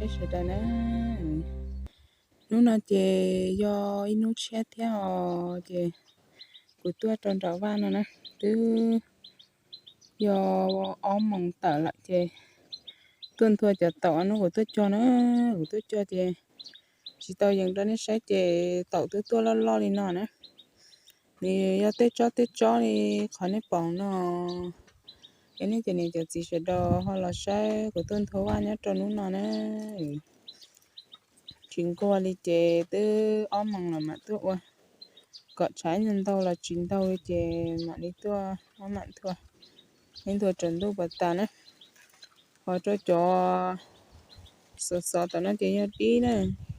Sawv daws na, hnub no ces yog ib hnub tshiab thiab os, ces kuv tuaj rau nram vaj no na, twb yog ob moos tawm lawm ces tuaj nthua cov taum hnub kuv tuaj cog na, kuv tuaj cog ces tsis tau yees rau nej saib ces taum twb tuaj loj loj li no na. Nws yog tej tsob tej tsob li qhov nej pom no. Es nej cov niam cov txiv sawv daws ho los saib kuv tuaj nthua vaj nyob rau hnub no na. Tsis nquag li ces twb ob moos los mam tuaj ua, kom tshav ntau los tsis ntau li ces mam li tuaj mam nthua, nthua tsaus ntuj puas tas na. Ho rau cov xov xov tom no ces yog dib na,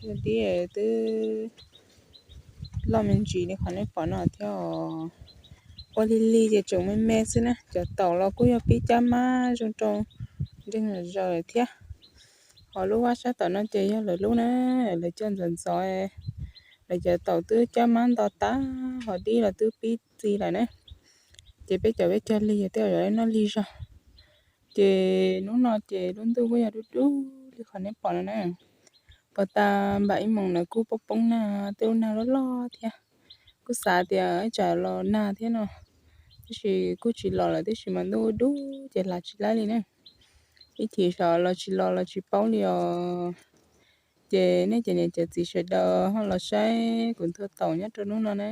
yog dib twb loj me ntsis li qhov nej pom no thiab os. Ua lig lig ces tseem me me xwb na, cov taum los kuj yog pib cab mab zoo rau nreeg zaws lawm thiab. Ho lub vaj sab tom no ces yog lawv lub na, lawv cog ntxov ntxov, lawv cov taum twb cab mab nto tag, ho dib los twb pib txi lawm na. Ces peb cov peb cog lig tej zaum noj lig zog. Ces hnub no ces lub ntuj kuj yog dub dub li qhov nej pom no na. Puas tas npam ib moos ntawd kuj poob poob nag, tej lub nag loj loj thiab. Kuj xav tias ib tsam los nag thiab no, tab sis kuj tsis los lawm, tab sis mas ntuj dub ces lam tsis laib li na. Ib chim saum los tsis los los tsis paub li os. Ces nej cov niam cov txiv sawv daws ho los saib kuv nthua taum nyob rau hnub no na.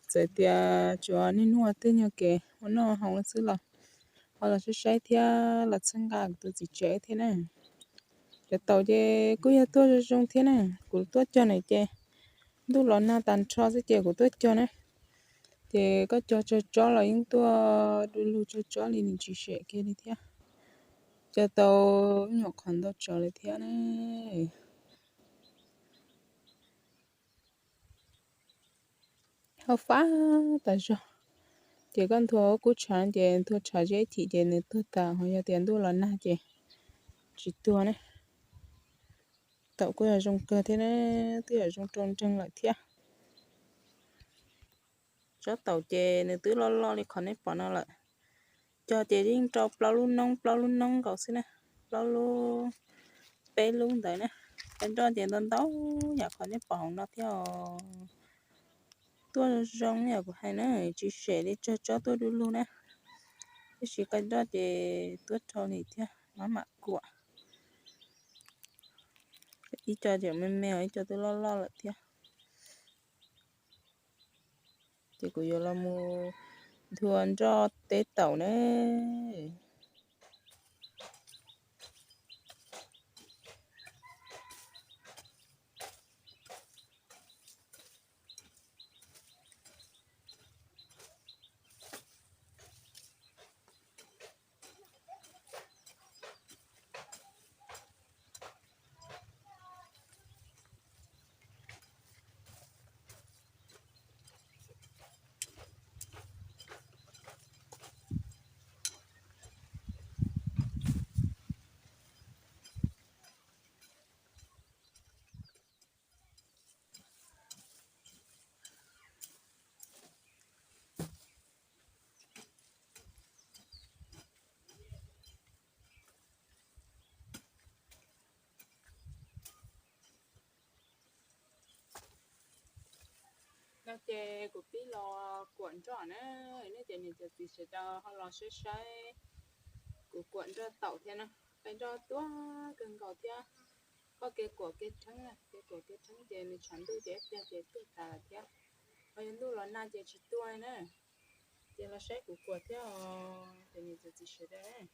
Txawm tias tsuas niaj hnub ua tej nyuag kev ua noj haus xwb los ho los saib saib thiab los txhawb nqa kuv tus txiv tsev thiab na. Cov taum ces kuj yog tuaj zoo zoo thiab na, kuv tuaj cog na ces ntuj los nag tag nrho xwb ces kuv tuaj cog na. Ces koj cog tsawg tsob los yeej tuaj du lug tsawg tsob li, nws tsis sem kiag li thiab. Cog tau nyuam qhuav ntau tsob lawm thiab na. Hauv fab tas zog, ces koj nthua hauv kub tshav ces nthua tshav zeb chim ces nws tuag tas, ho yog tias ntuj los nag ces tsis tuag ne. Taum kuj yog zoo kawg thiab ne, twb yog zoo rau nreeg lawm thiab. Tsob taum ces nws twb loj loj li qhov nej pom no lawm. Cog ces yeej rau plaub lub noob plaub lub noob nkaus xwb na, plaub lub peb lub ntawd na. Qe nroj ces ntau ntau yam qhov nej pom hauv no thiab os. Tuaj zoo yam kuv hais na, tsis sem li, tsawg tsob tuaj du lug na. Tab sis qe nroj ces tuaj rau li thiab, maj mam kuam. Ib co ces me me, ib co twb loj loj lawm thiab. Ces kuv yuav los mus nthua nroj teb taum na. No ces kuv pib los kuam nroj na, nej cov niam cov txiv sawv daws ho los saib saib kuv kuam nroj taum thiab na. Qe nroj tuaj kawg nkaus thiab. Koj kev kuam kev rheeb, kev kuam kev rheeb ces nws tshav ntuj ces ib pliag ces tuag tas lawm thiab. Ho yog ntuj los nag ces tsis tuaj na. Ces los saib kuv kuam thiab os, cov niam cov txiv sawv daws.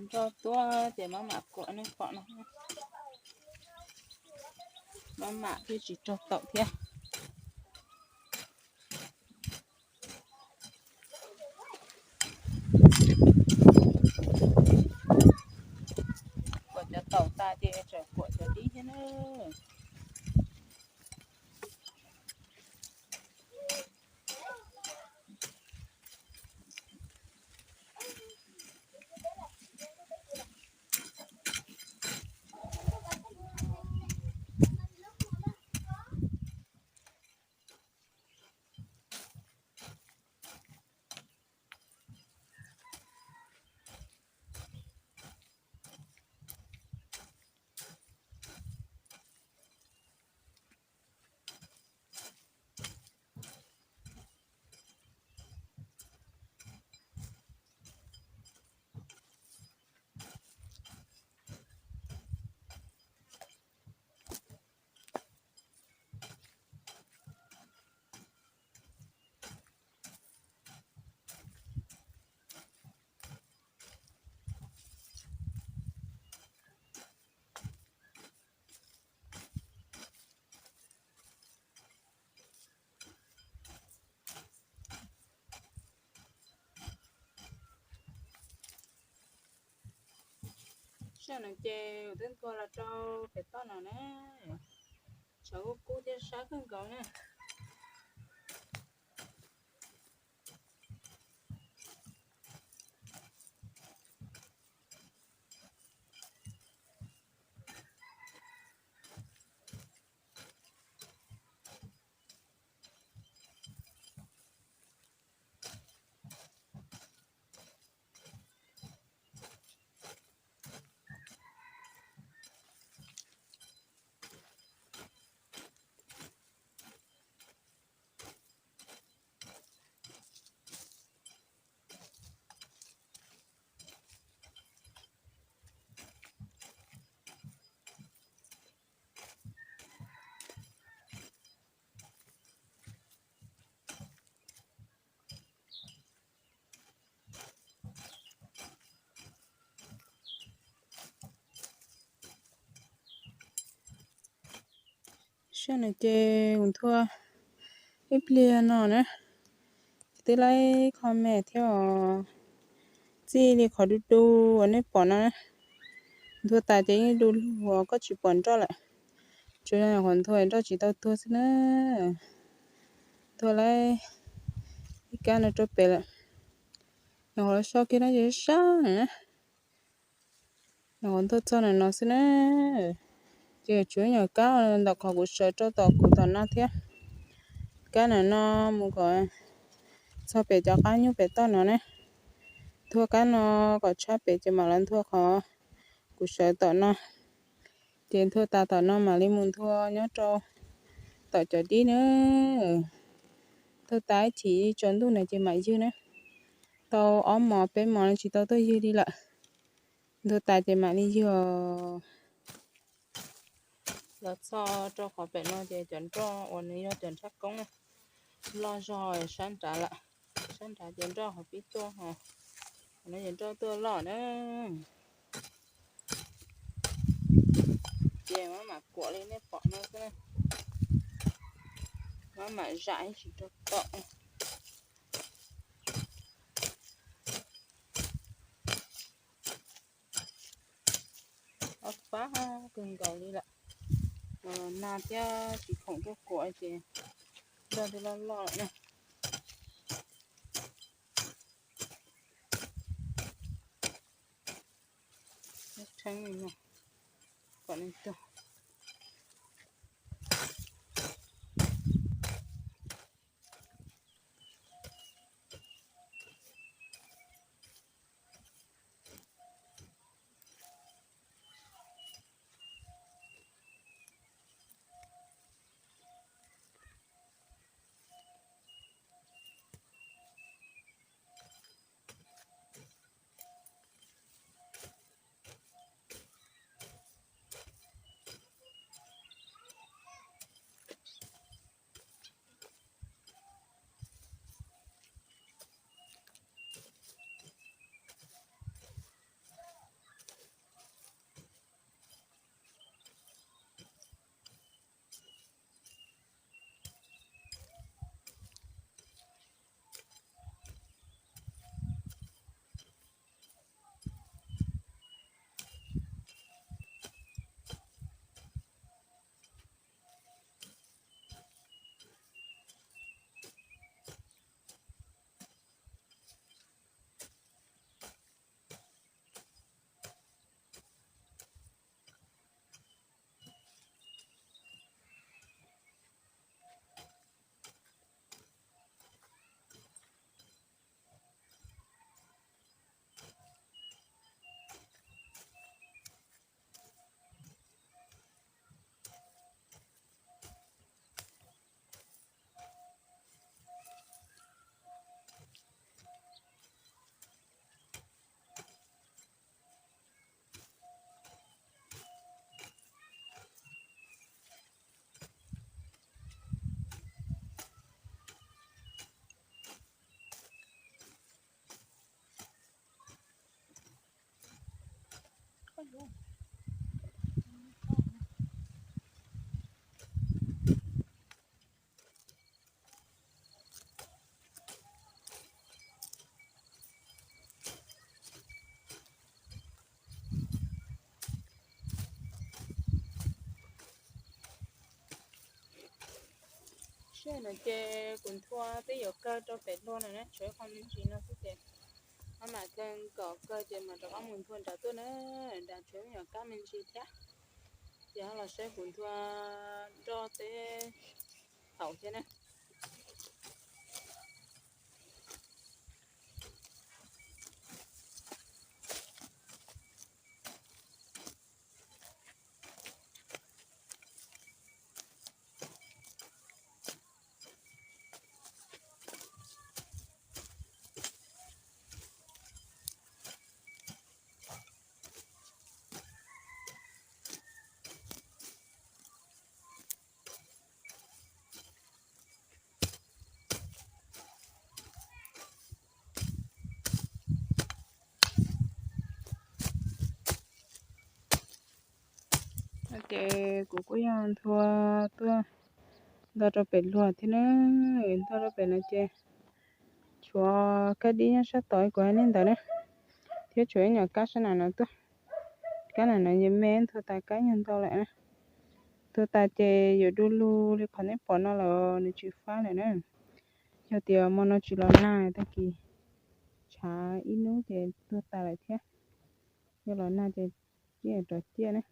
Nroj tuaj ces maj mam kuam nej pom no, maj mam thiaj tsis raug taum thiab. Kuam cov taum tas ces tseem kuam cov dib thiab na. Sij hawm no ces kuv twb nthua los rau pem toj no na. Tshav kub kub thiab sab kawg nkaus na. Sij hawm no ces kuv nthua ib pliag no na, twb laib qho me thiab os. Txij li qhov du du uas nej pom no na, nthua tas ces yeej du lug uas koj tsis pom nroj lawm. Tsuas yog nyuam qhuav nthua nroj tsis tau tuag xwb na. Nthua laib ib kab no rau pem lawm. Nyuam qhuav los so kiag no ces sab na. Nyuam qhuav nthua txog ntawm no xwb na. Ces tsuas nyuam kab ntawm qhov kuv sawv rau tom kuv tom no thiab. Kab ntawm no mus kom txog pem cov qab nyuj pem toj no ne. Nthua kab no kom tshab pem ces mam los nthua qhov kuv sawv tom no. Ces nthua tas tom no mam li mus nthua nyob rau tom cov dib na. Nthua tas ib chim tsaus ntuj na ces mam ywg na. Tau ob mos peb mos tsis tau tuaj ywg li lawm. Nthua tas ces mam li ywg. Los txog rau qhov pem no ces cov nroj uas nws yog cov nrhab koob na, loj zog sab nrad lawm. Sab nrad ces nroj qhov pib tuaj ho, qhov no ces nroj tuaj loj na. Ces maj mam kuam li nej pom no xwb na. Maj mam zam ib tsis raug taum. Ob pab kawg nkaus li lawm. Nag thiab tsis khoom tuaj kuam ces nroj twb loj loj lawm na. Tshee li no, kom nws tuag. Ces no ces kuv nthua twb yuav kawg rau pem hlua no na, tshuav ib qho me ntsis no xwb ces mam kawg kom kawg ces mam rov qab mus nthua nram tuaj na. Nram tshuav me nyuam kab me ntsis thiab, ces ho los saib kuv nthua nroj teb thaum thiab na. Ces kuv kuj yog nthua tuaj nto rau pem luag thiab na. Nto rau pem no ces tshuav kab dib nyob sab tod kuv hais nej ntawd na, thiab tshuav ib nyuam kab sab nram no tuaj. Kab nram no ces me nthua tas kab nyuag ntau lawm na. Nthua tas ces yuav du lug li qhov nej pom no lawm, nws tsis fab lawm na. Yog tias hmo no tsis los nag tag kis tshav ib hnub ces tuag tas lawm thiab. Yog los nag ces ciaj rov ciaj na.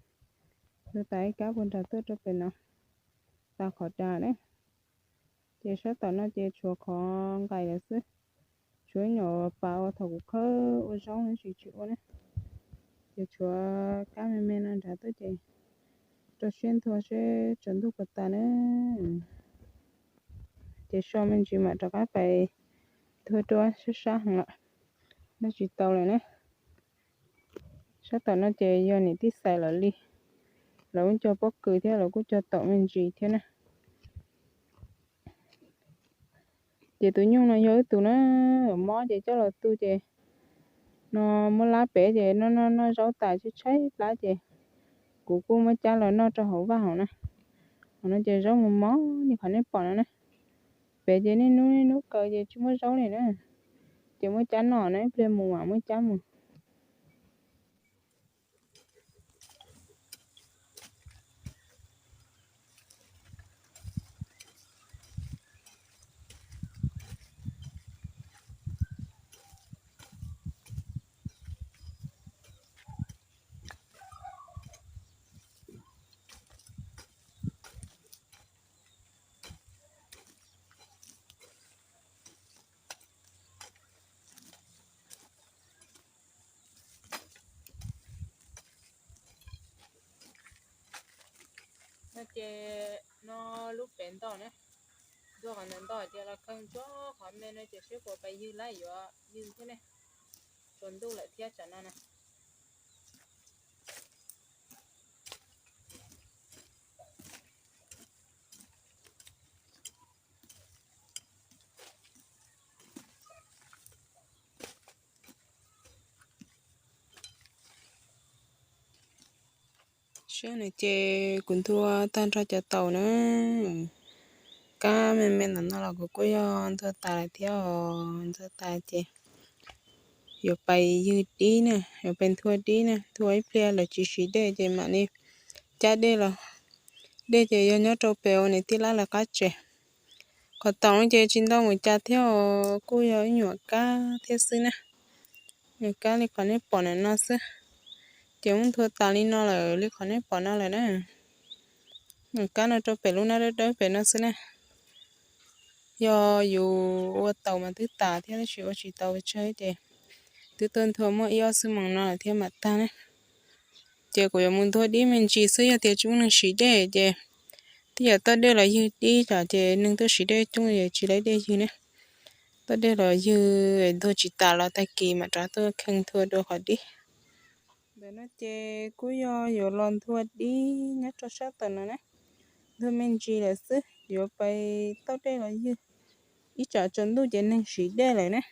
Nthua tas ib kab puag nram tuaj rau pem no, tas qhov dav na. Ces sab tom no ces tshuav qhov nqaim lawm xwb, tshuav ib nyuam pas ua thaum kuv khawb ua zaub no tsis tsis ua na. Ces tshuav kab me me no nrad tuaj ces rau siab nthua seb tsaus ntuj puas tas na. Ces so me ntsis mam rov qab pais nthua dua sab sab heev lawm, nthua tsis tau lawm na. Sab tom no ces yog niam tij xais lawv li, lawv kuj cog pob kws thiab lawv kuj cog taum me ntsis thiab na. Ces tus nyuj no yog ib tug na, mob ces coj los tu ces no muab lab pem ces noj noj noj zaub tas tshaib tshaib plab ces kuv kuj muab cab los noj rau hauv vaj hauv na. Hauv no ces zaub mus mos li qhov nej pom no na. Pem ces niaj hnub niaj hnub kaw ces tsis muaj zaub li na. Ces muab cab noj na, ib pliag mus mam muab cab mus. No ces no lub pem ntoj na, ntuag qhov ntawm ntoj ces los khaws ntsuab qhov me no ces seb puas pais ywg lawm, yuav ywg thiab ne. Tsaus ntuj lawm thiab tsam no na. Saib no ces kuv nthua tag nrho cov taum na. Kab me me ntawm no los kuv kuj yog nthua tas lawm thiab os. Nthua tas ces yuav pais ywg dib na, yuav pais nthua dib na, nthua ib pliag lawv tsis siv dej ces mam li cab dej los. Dej ces yog nyob rau pem ua niam tij lab lawv qab tsev. Qhov taum no ces tsis ntau mus cas thiab os, kuj yog ib nyuam kab thiab xwb na. Nyuam kab li qhov nej pom ntawm no xwb. Ces muab nthua tas li no lawm li qhov nej pom no lawm na. Nyuam kab no rau pem lub nab dawb dawb pem no xwb na. Yog yus ua taus mas twb tas thiab, tab sis ua tsis tau pes tsawg ces twb tuaj nthua muaj ib ob xuab moos no lawm thiab mam tag ne. Ces kuv yuav mus nthua dib me ntsis xwb, yog tias tsis muaj neeg siv dej ces twb yog toj dej los ywg dib tsam ces neeg tuaj siv dej coob ces tsis laib dej ywg ne. Toj dej los ywg nthua tsis tas los tag kis mam rov tuaj kheej nthua dua qhov dib. Ntawm no ces kuj yog yuav los nthua dib nyob rau sab tom no na. Nthua me ntsis lawm xwb, yuav pais toj dej los ywg, ib tsam tsaus ntuj ces neeg siv dej lawm na.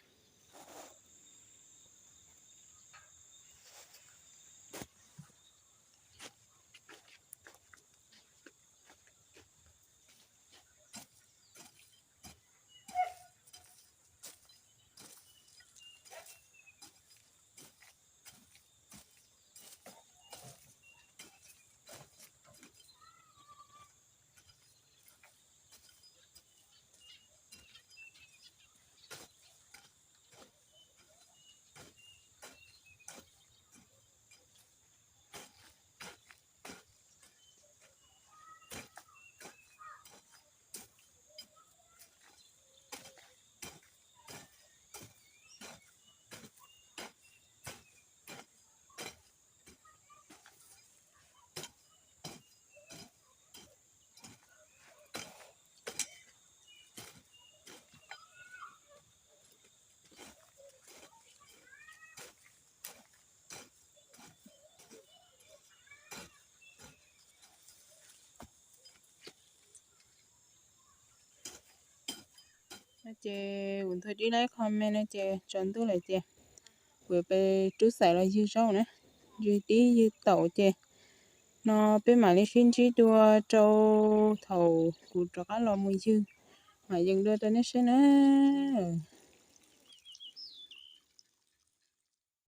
Ces kuv nthuav dib laib qho me no ces tsaus ntuj lawm ces kuv peb rub xaim los ywg zaub na, ywg dib ywg taum ces no peb mam li sib ntsib dua rau thaum kuv rov qab los mus ywg, mam yees dua rau nej saib na.